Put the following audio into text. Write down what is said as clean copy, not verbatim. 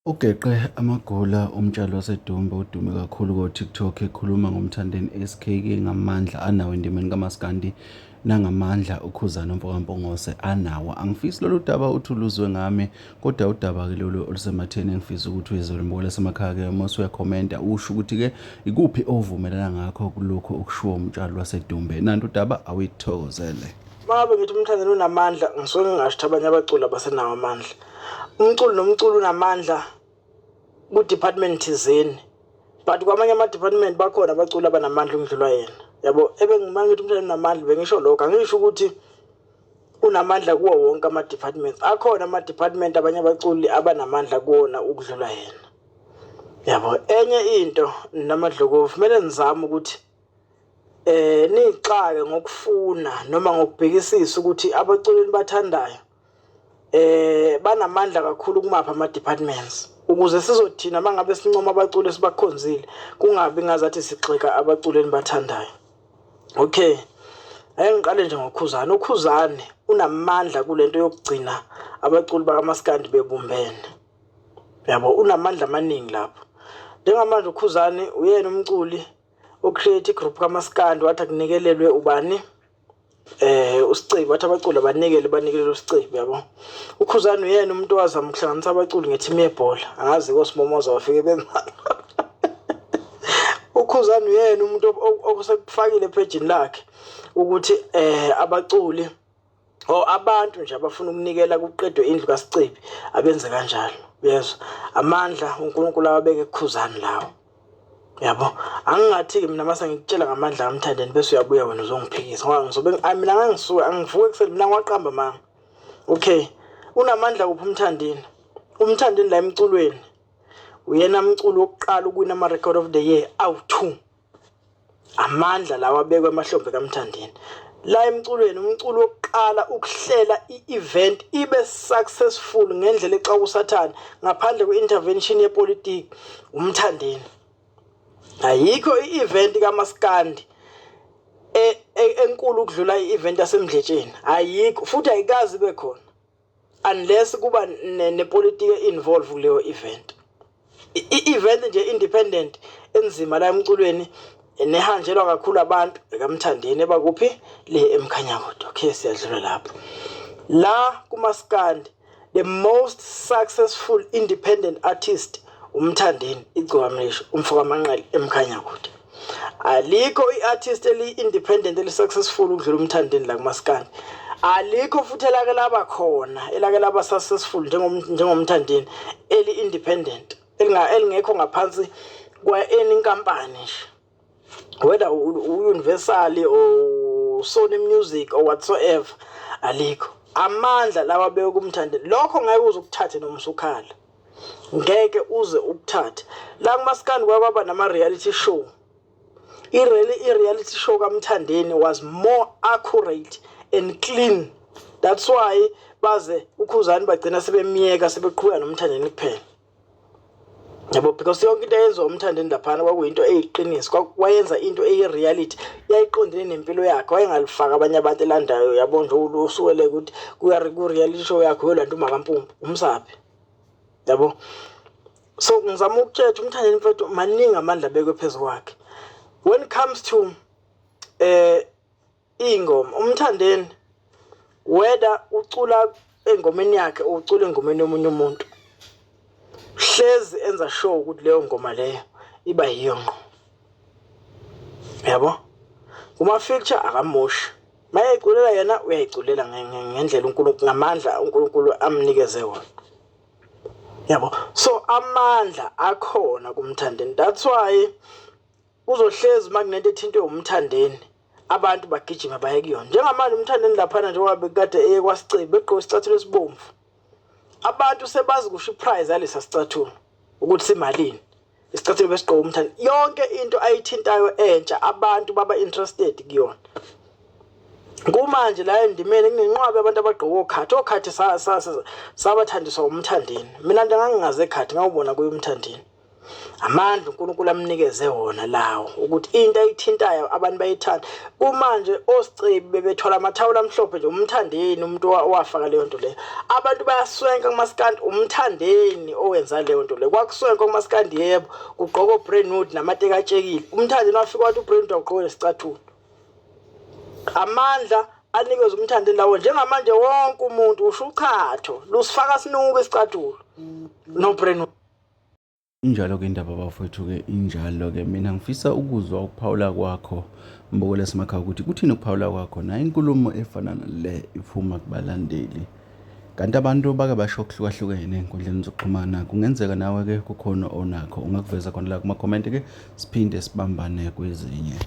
Ugeqe amagula umtshali waseDumbe odume kakhulu ko-TikTok ekhuluma ngoMthandeni SK ngamandla anawo endimeni kaMaskandi nangamandla uKhuzani umfokaMpungose anawo. Angifisi lolu daba uthi uluzwe ngami kodwa udaba-ke lolu olusematheni engifisa ukuthi uyizwe mbukela semakhaya-ke uma usuyakhomenta usho ukuthi-ke ikuphi ovumelana ngakho kulokhu okushiwo umtshali waseDumbe. Nantu udaba awuyithokozele. Uma ngabe ngithi uMthandeni unamandla ngisuke ngingasho ukuthi abanye abaculi abasenawo amandla. Umculi nomculi unamandla ku-department thizeni but kwamanye ama-department bakhona abaculi abanamandla ukudlula yena. Yabo ebe uma ngithi uMthandeni unamandla bengisho lokho angisho ukuthi unamandla kuwo wonke ama-departments. Akhona ama-department abanye abaculi abanamandla kuwona ukudlula yena. Yabo enye into namadlokovu kumele nizame ukuthi nixake ngokufuna noma ngokubhekisisa ukuthi abaculi enibathandayo banamandla kakhulu kumaphi ama-departments ukuze sizothina mangabe sincoma abaculi esibakhonzile kungabi ngazathi sigxeka abaculi enibathandayo. Okay, ake ngiqale nje ngoKhuzani. UKhuzani unamandla kulento yokugcina abaculi bakaMaskandi bebumbene. Yabo unamandla amaningi lapho. Njengamanje uKhuzani uyena umculi o-create i-group kaMaskandi wathi akunikelelwe ubani uSicebi wathi abaculi abanikele banikelele uSicebi yabo. UKhuzani uyena umuntu owazama ukuhlanganisa abaculi nge-team yebhola angazi kosimomoza wafike benzani. UKhuzani uyena umuntu osekufakile ephejini lakhe ukuthi abaculi or abantu nje abafuna ukunikela kuqedwe indlu kaSicebi abenze kanjalo. Uyezwa amandla uNkulunkulu awabeke kuKhuzani lawo. Yabo angingathi-ke mina mase ngikutshela ngamandla kaMthandeni bese uyabuya wena uzongiphikisa ngoba ngizobe mina ngangisuke angivuke ekuseni mina ngiwaqamba amanga. Okay, unamandla kuphi uMthandeni? UMthandeni la emculweni uyena mculo wokuqala ukuwina ama-record of the year awu-2. Amandla lawa abekwe emahlombe kaMthandeni. La emculweni umculo wokuqala ukuhlela i-event ibe successful ngendlela exaka uSathane ngaphandle kwe-intervention yepolitiki uMthandeni. Ayikho i-event kaMaskandi enkulu ukudlula i-event yaseMdletsheni. Ayikho futhi ayikaze ibe khona unless kuba nepolitiki involve kuleyo event. I-event nje independent enzima la emculweni nehanjelwa kakhulu abantu ekaMthandeni ebakuphi le eMkhanyakude. Okay, siyadlula lapho. La kuMaskandi the most successful independent artist uMthandeni Igcokama umfokaManqele eMkhanyakude. Alikho i-artist eli-independent eli-successful ukudlula uMthandeni la kuMaskandi. Alikho futhi elake laba khona elake laba successful njengoMthandeni eli-independent elingekho ngaphansi kwa-any nkampani nje whether u-Universal or Sony Music or whatsoever alikho. Amandla lawa abekwe kuMthandeni lokho ngeke uze ukuthathe noma usukhala, ngeke uze ukuthathe. La kuMaskandi kwaba nama-reality show. I-reality show kaMthandeni was more accurate and clean. That's why baze uKhuzani bagcina sebemiyeka sebeqhubeka noMthandeni kuphela. Yabo because yonke into eyenziwa uMthandeni laphana kwakuyinto eyiqiniso, wayenza into eyi-reality yayiqondene nempilo yakhe, wayengalifaka abanye abantu elandayo yabo nje usukele ukuthi ku-reality show yakhe uyolanda uMakampumpu umsaphi. Yabo so ngizama ukutshela uMthandeni mfethu maningi amandla abekwe phezu kwakhe. When it comes to iy'ngoma uMthandeni whether ucula engomeni yakhe or ucula engomeni yomunye umuntu hlezi enza sure ukuthi leyo ngoma leyo iba yiyo ngqo. Yabo kuma-feature akamoshi mayeyiculela yena uyayiculela ngendlela uNkulunkulu ngamandla uNkulunkulu amnikeze wona. Yabo so amandla akhona kuMthandeni that's why kuzohlezi uma kunento ethintwe uMthandeni abantu bagijima baye kuyona. Njengamanje uMthandeni laphana njengoba bekade eye kwaSicebi begqoke isicathulo esibomvu abantu sebazi kusho i-price yalesa sicathulo ukuthi simalini isicathulo besigqoka uMthandeni. Yonke into ayithintayo entsha abantu baba interested kuyona. Kumanje la endimeni kunenqwaba abantu abagqoka okhathi okhathi sabathandiswa uMthandeni. Mina nje ngangingazi ekhathi ngawubona kuye uMthandeni. Amandla uNkulunkulu amnikeze wona lawo ukuthi into ayithintayo abantu bayithanda. Kumanje osicebi bebethola amathawula amhlophe nje umthandeni umuntu owafaka leyo nto leyo. Abantu bayaswenka kumaskandi umthandeni owenza leyo nto leyo. Kwakuswenka kumaskandi yebo, kugqokwa oBrentwood namateki atshekile. Umthandeni wafika wathi uBrentwood awugqoke nesicathulo. Amandla anikezwe umthandeni lawo njengamanje wonke umuntu usho uchatho lusifaka sinuka isicathulo noBrentwood. Injalo-ke indaba bafowethu-ke injalo-ke mina ngifisa ukuzwa ukuphawula kwakho mbukelo esimakhaya ukuthi kuthini ukuphawula kwakho nayo inkulumo efana nale iphuma kubalandeli kanti abantu bake basho okuhlukahlukene ey'nkundleni zokuxhumana kungenzeka nawe-ke kukhona onakho ungakuveza khona la kumakhomenti-ke siphinde sibambane kwezinye.